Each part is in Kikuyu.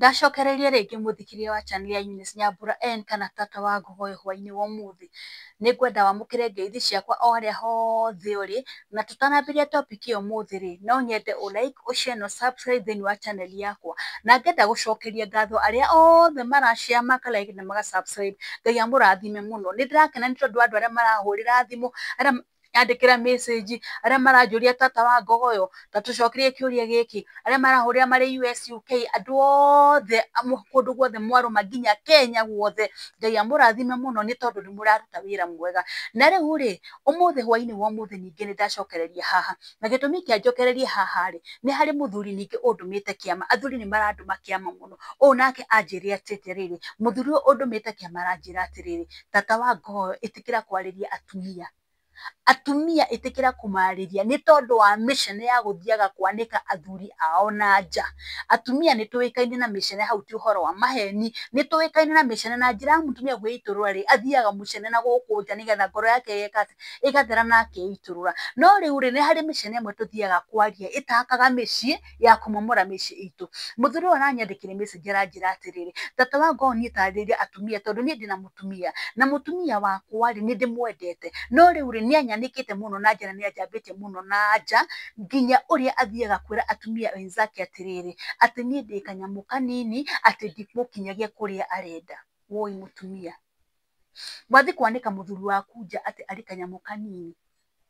Ndacokereria rĩngĩ mũthikĩrĩria wa channel ya Eunice Nyambura N kana tata wa Ngogoyo hwainĩ wa ũmũthĩ. Nĩngwenda wamũkĩre ngeithi ciakwa o harĩa hothe ũrĩ, na tũtanambĩrĩria topic ya ũmũthĩ rĩ, no nyende ũ like, ũ share na ũ subscribe thĩinĩ wa channel yakwa. Na ngenda gũcokeria ngatho arĩa othe mara share, maka like na maga subscribe. Ngai amũrathime mũno. Nĩ ndĩrakena nĩ tondũ wa andũ arĩa marahũrĩra thimũ, arĩa maranyandĩkĩra message, arĩa maranjũria tata wa Ngogoyo ta tũcokerie kĩũria gĩkĩ, arĩa marahũrĩra marĩ US, UK, andũ othe kũndũ guothe mwarũma nginya Kenya guothe, Ngai amũrathime mũno nĩ tondũ nĩ mũraruta wĩra mwega. Na rĩu rĩ, ũmũthĩ hwainĩ wa ũmũthĩ ningĩ nĩ ndacokereria haha, na gĩtũmi kĩa njokererie haha rĩ, nĩ harĩ mũthuri ningĩ ũndũmĩte kĩama, athuri nĩ marandũma kĩama mũno. Ũyũ nake anjĩrire atĩrĩrĩ, mũthuri ũyũ ũndũmĩte kĩama aranjĩra atĩrĩrĩ, tata wa Ngogoyo ĩtĩkĩra kwarĩria atumia. Atumia ĩtĩkĩra kũmarĩria nĩ tondũ wa mĩcene ya gũthiaga kwanĩka athuri ao na nja. Atumia nĩ tũĩkaine na mĩcene, hau ti ũhoro wa maheni, nĩ tũĩkaine na mĩcene na njĩra ya mũtumia kwĩitũrũra rĩ, athiaga mũcene na gũkũ nja nĩgetha ngoro yake ĩgeka atĩ, ĩgathera na akeitũrũra. No rĩu rĩ, nĩ harĩ mĩcene ĩmwe tũthiaga kwaria ĩtakaga mĩciĩ ya kũmomora mĩciĩ itũ. Mũthuri ũyũ aranyandĩkĩire message aranjĩra atĩrĩrĩ, tata wa Ngogoyo niĩ tarĩria atumia tondũ niĩ ndĩna mũtumia, na mũtumia wakwa rĩ, nĩ ndĩmwendete, no rĩu rĩ, nĩ anyanĩkĩte mũno na njĩra nĩ anjambĩtie mũno na nja, nginya ũrĩa athiaga kwĩra atumia wenzake atĩrĩrĩ, atĩ niĩ ndĩ kanyamũ kanini, atĩ ndimũkinyagia kũrĩa arenda. Woi mũtumia, wathiĩ kwanĩka mũthuri waku nja atĩ arĩ kanyamũ kanini,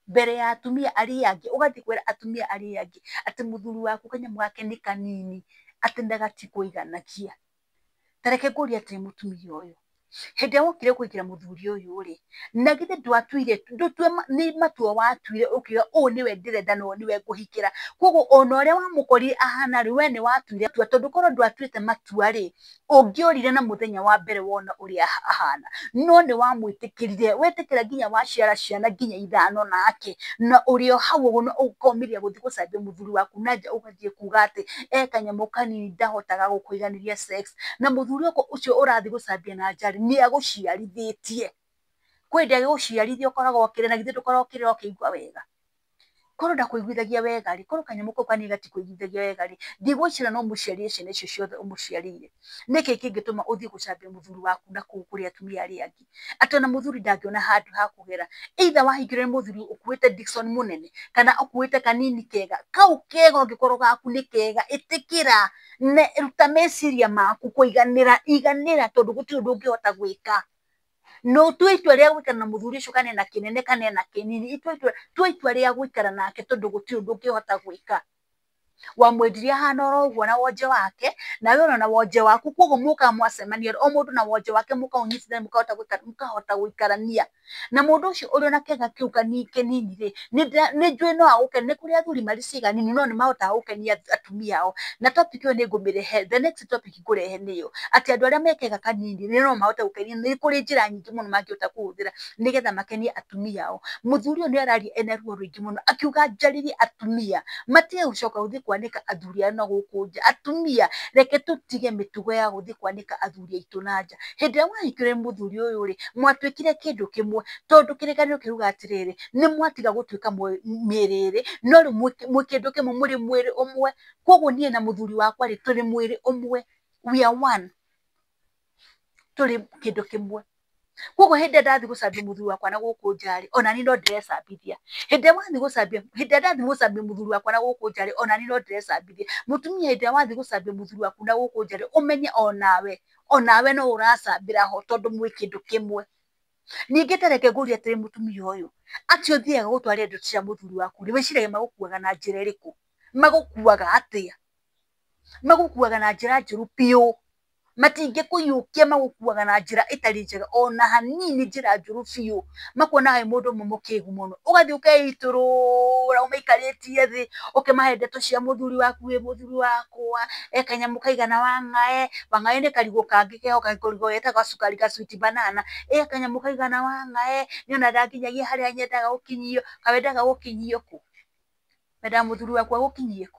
mbere ya atumia arĩa angĩ, ũgathiĩ kwĩra atumia arĩa angĩ atĩ mũthuri waku kanyamũ gake nĩ kanini, atĩ na gatikũiganagia. Ta reke ngũrie atĩrĩ mũtumia ũyũ, hĩndĩ ĩrĩa wokire kũingĩra mũthuri ũyũ rĩ, na githĩ ndwatuire, nĩ matua watuire ũkiuga ũyũ nĩwe ndĩrenda na ũyũ nĩwe ngũhikĩra. Koguo ona ũrĩa wamũkorire ahana rĩ, we nĩ watuire matua, tondũ korwo ndwatuĩte matua rĩ, ũngĩorire na mũthenya wa mbere wona ũrĩa ahana. No nĩ wamwĩtĩkĩrire, wetĩkĩra nginya waciara ciana nginya ithano nake, na ũrĩ o hau ũguo na ũkomĩrĩria gũthiĩ gũcambia mũthuri waku na nja ũgathiĩ kuga atĩ e kanyamũ kanini ndahotaga gũkũiganĩria sex, na mũthuri ũcio ũrathiĩ gũcambia na nja rĩ, nĩ agũciarithĩtie. Kwĩ hĩndĩ agĩgũciarithia ũkoragwo ũkĩrĩa, na githĩ ndũkoragwo ũkĩrĩa ũkĩigua wega. Korwo ndakũiguithagia wega rĩ, korwo kanyamũ kau kanini gatikũiguithagia wega rĩ, ndigwĩciria no ũmũciarire ciana icio ciothe ũmũciarĩire. Nĩkĩ kĩngĩtũma ũthiĩ gũcambia mũthuri waku na kũu kũrĩ atumia arĩa angĩ? Atĩ ona mũthuri ndangĩona handũ ha kũgera. Either wahingĩrwo nĩ mũthuri ũkuĩte Dickson mũnene, kana ũkuĩte kanini kega, kau kega ũngĩkorwo gaku nĩ kega, ĩtĩkĩra, ruta meciria maku kũiganĩra, iganĩra tondũ gũtirĩ ũndũ ũngĩhota gwĩka. Na ũtue itua rĩa gũikara na mũthuri ũcio kana ena kĩnene kana ena kĩnini, tua itua rĩa gũikara nake tondũ gũtirĩ ũndũ ũngĩhota gwĩka. Wamwendirie ahana oro ũguo na wonje wake, nawe ũrĩ na wonje waku, koguo mũkaga mwacemania o mũndũ na wonje wake mũkaũnyitithania mũkahota gũikarania. Na mũndũ ũcio ũrĩ ona kĩga kĩu kĩnini rĩ, nĩ njũĩ no agũkenie, nĩ kũrĩ athuri marĩ ciĩga nini no nĩ mahotaga gũkenia atumia ao. Na topic ĩyo nĩ ngũmĩrehe, the next topic ngũrehe nĩyo, atĩ andũ arĩa me kĩga kanini no mahote gũkenia, nĩ kũrĩ njĩra nyingĩ mũno mangĩhota kũhũthĩra nĩgetha makenie atumia ao. Mũthuri ũyũ nĩ araria ena ruo rũingĩ mũno, akiuga njarĩrie atumia, matige gũcoka gũthiĩ kwanĩka athuri ao na gũkũ nja. Atumia, reke tũtige mĩtugo ya gũthiĩ kwanĩka athuri aitũ na nja. Hĩndĩ ĩrĩa mwahikire mũthuri ũyũ rĩ, mwatuĩkire kĩndũ kĩmwe, tondũ kĩrĩkanĩro kĩugaga atĩrĩrĩ, nĩ mwatiga gũtuĩka mĩĩrĩ ĩrĩ, no rĩu mwĩ kĩndũ kĩmwe, mũrĩ mwĩrĩ ũmwe. Koguo niĩ na mũthuri wakwa rĩ, tũrĩ mwĩrĩ ũmwe, we are one, tũrĩ kĩndũ kĩmwe. Koguo hĩndĩ ĩrĩa ndathiĩ gũcambia mũthuri wakwa na gũkũ nja rĩ, ona niĩ no ndĩrecambithia. Hĩndĩ ĩrĩa wathiĩ gũcambia, hĩndĩ ĩrĩa ndathiĩ gũcambia mũthuri wakwa na gũkũ nja rĩ, ona niĩ no ndĩrecambithia. Mũtumia hĩndĩ ĩrĩa wathiĩ gũcambia mũthuri waku na gũkũ nja rĩ, ũmenye onawe no ũracambĩra ho tondũ mwĩ kĩndũ kĩmwe. Ningĩ ta reke ngũrie atĩrĩ mũtumia ũyũ, atĩ ũthiaga gũtwarĩra ndeto cia mũthuri waku rĩ, wĩciragia magũkuaga na njĩra ĩrĩkũ? Magũkuaga atĩa? Magũkuaga na njĩra njũru biũ. Matingĩkũiyũkia magũkuaga na njĩra ĩtarĩ njega ona hanini, njĩra njũru biũ. Makuonaga wĩ mũndũ ũmwe mũkĩgu mũno. Ũgathiĩ ũkeitũrũra ũmaikarĩtie thĩ, ũkĩmahe ndeto cia mũthuri waku, ĩ mũthuri wakwa, e kanyamũ kaigana wang'ae, wang'ae nĩ karigũ kangĩ keho karigũ getagwo cukari ga sweet banana, ĩ kanyamũ kaigana wang'ae, niĩ ona ndanginyagia harĩa nyendaga gũkinyio, kaĩ wendaga gũkinyio kũ? Wendaga mũthuri waku agũkinyie kũ?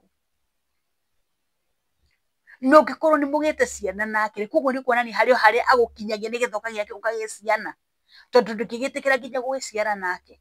Na ũngĩkorwo nĩ mũgĩte ciana nake, koguo nĩ kuonania harĩ o harĩa agũkinyagia nĩgetha ũkagĩe ciana, tondũ ndũngĩgĩtĩkĩra nginya gũgĩciara nake.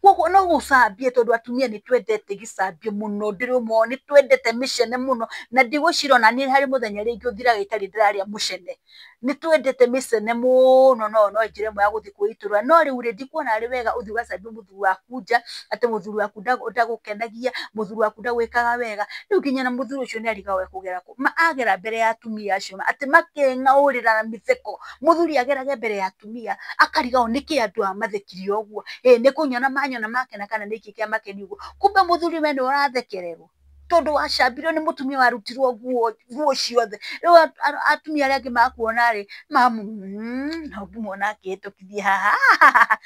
Koguo no gũcambie tondũ atumia nĩ twendete gĩcambio mũno, ndĩrĩ ũmwe nĩ twendete mĩcene mũno, na ndigwĩciria ona niĩ harĩ mũthenya rĩngĩ ũthiraga itarĩ ndĩrarĩa mũcene. Nĩ twendete mĩcene mũno, no no njĩra ĩmwe ya gũthiĩ kwĩitũrũra. No rĩu rĩ, ndikuona arĩ wega ũthiĩ ũgacambie mũthuri waku nja, atĩ mũthuri waku ndagũkenagia, mũthuri waku ndagwĩkaga wega. Rĩu nginya na mũthuri ũcio nĩ arigagwo ekũgera kũ. Ma agera mbere ya atumia acio atĩ makeng'aũrĩra na mĩtheko. Mũthuri agerage mbere ya atumia akarigagwo nĩkĩ andũ aya mathekire ũguo, ĩ nĩ kũnyona manyona makena kana nĩkĩ kĩamakenia ũguo. Kumbe mũthuri we nĩwe ũrathekererwo tondũ wacambirio nĩ mũtumia warutirwo nguo ciothe. Rĩu atumia arĩa angĩ makuona rĩ, na ũngĩmuona akĩhĩtũkithia haha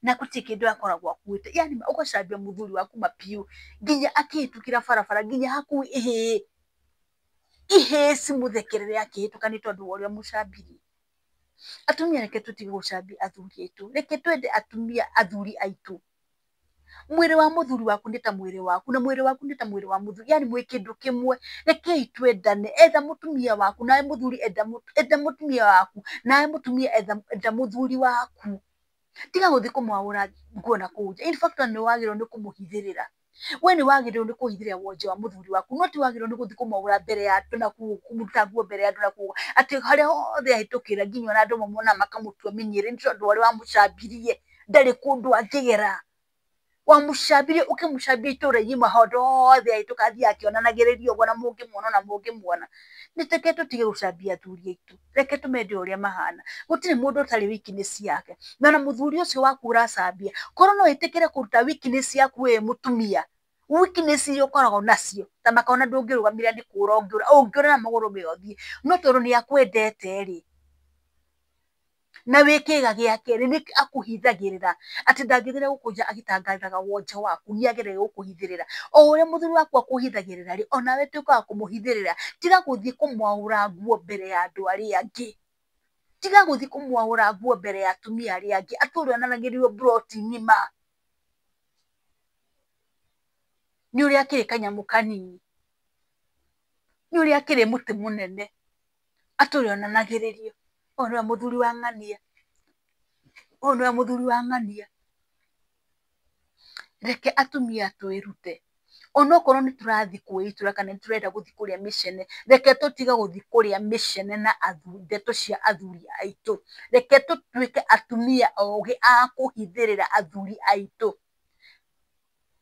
na gũtirĩ kĩndũ akoragwo akuĩte. Yani ũgacambia mũthuri waku mabiũ nginya akĩhĩtũkĩra barabara nginya hakuhĩ ihĩĩ, ihĩĩ cimũthekerere akĩhĩtũka nĩ tondũ wa ũrĩa ũmũcambirie. Atumia reke tũtige gũcambia athuri aitũ, reke twende atumia athuri aitũ. Mwĩrĩ wa mũthuri waku nĩ ta mwĩrĩ waku na mwĩrĩ waku nĩ ta mwĩrĩ wa mũthuri, yani mwĩ kĩndũ kĩmwe. Rekei twendane, etha mũtumia waku nawe mũthuri enda mũtumia waku nawe mũtumia enda mũthuri waku. Tiga gũthiĩ kũmwaũra nguo na kũu nja. In fact nĩ wagĩrĩirwo nĩ kũmũhithĩrĩra. We nĩ wagĩrĩirwo nĩ kũhithĩrĩra wonje wa mũthuri waku, no ti wagĩrĩirwo nĩ gũthiĩ kũmwaũra mbere ya andũ na kũmũruta nguo mbere ya andũ na kũu atĩ harĩa hothe ahĩtũkĩra nginya ona andũ mamuonaga makamũtua mĩnyĩrĩ nĩ tondũ wa ũrĩa wamũcambirie, ndarĩ kũndũ angĩgera. Wamũcambirie ũkĩmũcambia itũũra igima handũ hothe ahĩtũka athiaga akĩonanagĩrĩria ũguo na mũngĩmuona ona mũngĩmuona. Nĩ reke tũtige gũcambia athuri aitũ, reke tũmende ũrĩa mahana. Gũtirĩ mũndũ ũtarĩ weakness yake. Na ona mũthuri ũcio waku ũracambia, korwo no wĩtĩkĩre kũruta weakness yaku wĩ mũtumia, weakness iria ũkoragwo nacio ta makona ndũngĩrũgamĩrĩra nĩ kũra ũngĩũra, ũngĩũra na magũrũ me ũthiĩ. No tondũ nĩ akwendete rĩ, na wĩ kĩga gĩake rĩ, nĩ akũhithagĩrĩra atĩ ndangĩthira gũkũ nja agĩtangathaga wonje waku, nĩ ageragia gũkũhithĩrĩra. O ũrĩa mũthuri waku akũhithagĩrĩra rĩ, onawe tuĩka wa kũmũhithĩrĩra. Tiga gũthiĩ kũmwaũra nguo mbere ya andũ arĩa angĩ. Tiga gũthiĩ kũmwaũra nguo mbere ya atumia arĩa angĩ, atũre onanagĩrio mburoti ng'ima nĩ ũrĩa akĩrĩ kanyamũ kanini, nĩ ũrĩa akĩrĩ mũtĩ mũnene, atũre onanagĩrĩrio. Ũyũ nĩwe mũthuri wa ng'ania, ũyũ nĩwe mũthuri wa ng'ania. Reke atumia twĩrute, onokorwo nĩ tũrathiĩ kwĩitũra kana nĩ tũrenda gũthiĩ kũrĩa mĩcene, reke tũtige gũthiĩ kũrĩa mĩcene na ndeto cia athuri aitũ. Reke tũtuĩke atumia ogĩ a kũhithĩrĩra athuri aitũ.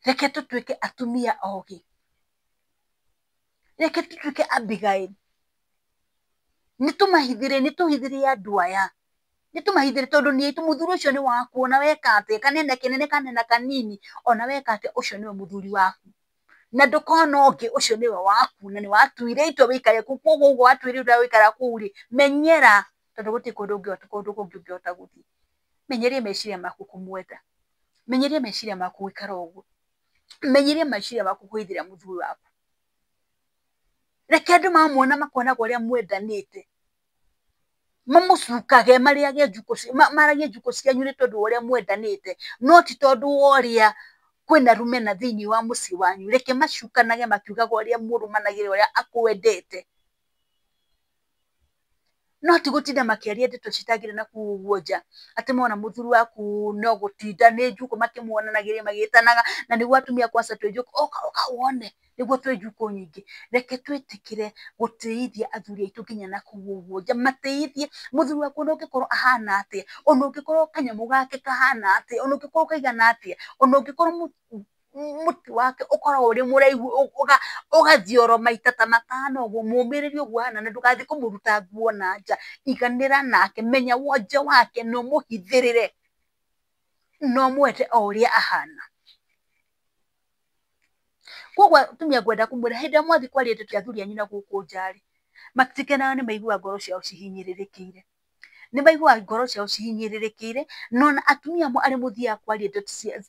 Reke tũtuĩke atumia ogĩ, reke tũtuĩke Abigail. Nĩ tũmahithĩrĩre, nĩ tũhithĩrĩre andũ aya, nĩ tũmahithĩrĩre tondũ nĩ aitũ. Mũthuri ũcio nĩ waku ona weka atĩa, kana ena kĩnene kana ena kanini, ona weka atĩa ũcio nĩwe mũthuri waku. Na ndũkona ũngĩ, ũcio nĩwe waku na nĩ watuire itua wĩikare kũu. Koguo ũguo watuire itua gũikara kũu rĩ, menyera tondũ gũtirĩ kũndũ ũngĩhota kũndũ kũngĩ ũngĩhota gũthiĩ. Menyeria meciria maku kũmwenda, menyeria meciria maku gũikara ũguo, menyeria meciria maku kũhithĩrĩra mũthuri waku. Reke andũ mamuona makonaga ũrĩa mwendanĩte, mamũcukage marĩage njukũ, maragie njukũ cianyu nĩ tondũ wa ũrĩa mwendanĩte, no ti tondũ wa ũrĩa kwĩna rũmena thĩinĩ wa mũciĩ wanyu. Reke macukanage makiugaga ũrĩa mũrũmanagĩrĩra ũrĩa akwendete, no ti gũtinda makĩaria ndeto citagĩrĩire na kũu ũguo nja, atĩ mona mũthuri waku no gũtinda nĩ njukũ makĩmuonanagĩria magĩtanaga, na nĩguo atumia kwanza twĩ njukũ, ũka ũka wone nĩguo twĩ njukũ nyingĩ. Reke twĩtĩkĩre gũtĩithia athuri aitũ nginya na kũu ũguo nja, matĩithie mũthuri waku ona ũngĩkorwo ahana atĩa, ona ũngĩkorwo kanyamũ gake kahana atĩa, ona ũngĩkorwo kaigana atĩa, ona ũngĩkorwo mũtĩ wake ũkoragwo ũrĩ mũraihu ũgathioro maita ta matano ũguo, mũmĩrĩrie ũguo ahana na ndũgathiĩ kũmũruta nguo na nja. Iganĩra nake, menya wonje wake na ũmũhithĩrĩre na ũmwende o ũrĩa ahana. Koguo atumia ngwenda kũmwĩra hĩndĩ ĩrĩa mwathiĩ kwaria ndeto cia athuri anyu na gũkũ nja rĩ, matikenaga nĩ maiguaga ngoro ciao cihinyĩrĩrĩkĩire. Nĩ maiguaga ngoro ciao cihinyĩrĩrĩkĩire, na ona atumia amwe arĩa mũthiaga kwaria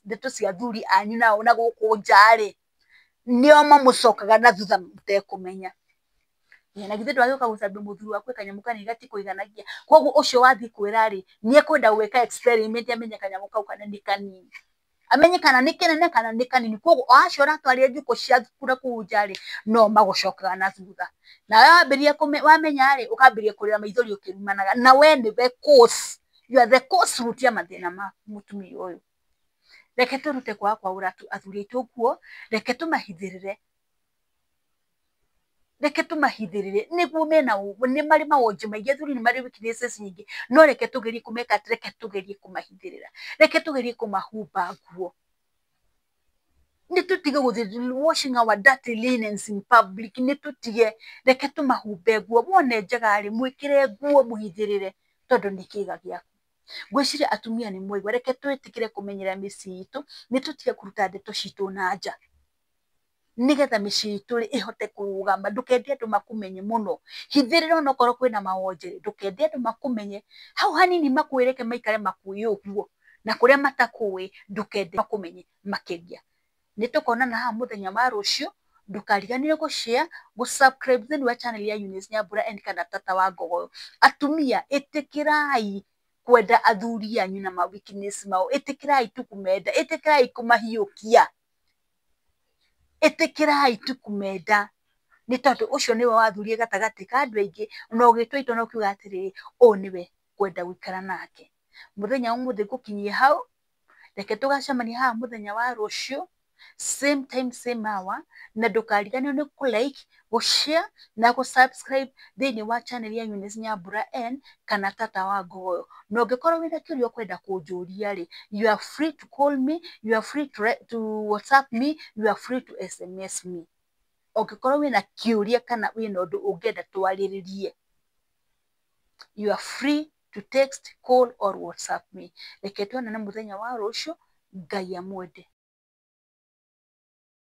ndeto cia athuri anyu nao na gũkũ nja rĩ, nĩo mamũcokaga na thutha mũtekũmenya. Na githĩ ndwagĩũka gũcambia mũthuri waku kanyamũ kanini gatikũiganagia. Koguo ũcio wathiĩ kwĩra rĩ, nĩ ekwenda gwĩka experiment amenye kanyamũ kau kana nĩ kanini, amenye kana nĩ kĩnene kana nĩ kanini. Koguo o acio ũratwarĩra njukũ ciaku na kũu nja rĩ, no magũcokaga na thutha. Nawe wambĩrĩria wamenya rĩ, ũkambĩrĩria kũrĩra maithori ũkĩrumanaga, na we nĩwe cause, you are the cause root ya mathĩna ma mũtumia ũyũ. Reke tũrute kwaga kwaũra athuri aitũ nguo, reke tũmahithĩrĩre, reke tũmahithĩrĩre nĩguo mena nĩ marĩ mawonje maingĩ, athuri nĩ marĩ weaknesses nyingĩ, no reke tũgerie kũmeka atĩ, reke tũgerie kũmahithĩrĩra, reke tũgerie kũmahumba nguo. Nĩ tũtige gũthiĩ washing our dirty linens in public, nĩ tũtige, reke tũmahumbe nguo, wona e njega rĩ, mwĩkĩre nguo mũhithĩrĩre tondũ nĩ kĩĩga gĩaku. Ngwĩciria atumia nĩ mwaigua, reke twĩtĩkĩre kũmenyerera mĩciĩ itũ, nĩ tũtige kũruta ndeto citũ na nja, nĩgetha mĩciĩ itũ ĩhote kũrũgama. Ndũkende andũ makũmenye mũno, hithĩrĩra onokorwo kwĩna mawonje, ndũkende andũ makũmenye, hau hanini makũĩ reke maikare makũĩ ũguo, na kũrĩa matakũĩ ndũkende makũmenye makĩria. Nĩ tũkonana haha mũthenya wa rũciũ, ndũkariganĩrwo gũ share, gũ subscribe thĩinĩ wa channel ya Eunice Nyambura and kana Tata wa Ngogoyo. Atumia ĩtĩkĩrai kwenda athuri anyu na ma weakness mao, ĩtĩkĩrai tu kũmenda, ĩtĩkĩrai kũmahiũkia, ĩtĩkĩrai tu kũmenda, nĩ tondũ ũcio nĩwe wathurire gatagatĩ ka andũ aingĩ, na ũgĩtua itua na ũkiuga atĩrĩrĩ, ũyũ nĩwe ngwenda gũikara nake. Mũthenya wa ũmũthĩ ngũkinyia hau, reke tũgacemania haha mũthenya wa rũciũ, same time same hour, na ndũkariganĩrwo nĩ kũ like, gũ share na gũ subscribe thĩinĩ wa channel ya Eunice Nyambura N kana Tata wa Ngogoyo. Na ũngĩkorwo wĩna kĩũria ũkwenda kũnjũria rĩ, you are free to call me, you are free to WhatsApp me, you are free to SMS me. Ũngĩkorwo wĩna kĩũria kana wĩna ũndũ ũngĩenda twarĩrĩrie, you are free to text, call or WhatsApp me. Reke tuonane mũthenya wa rũciũ, Ngai amwende.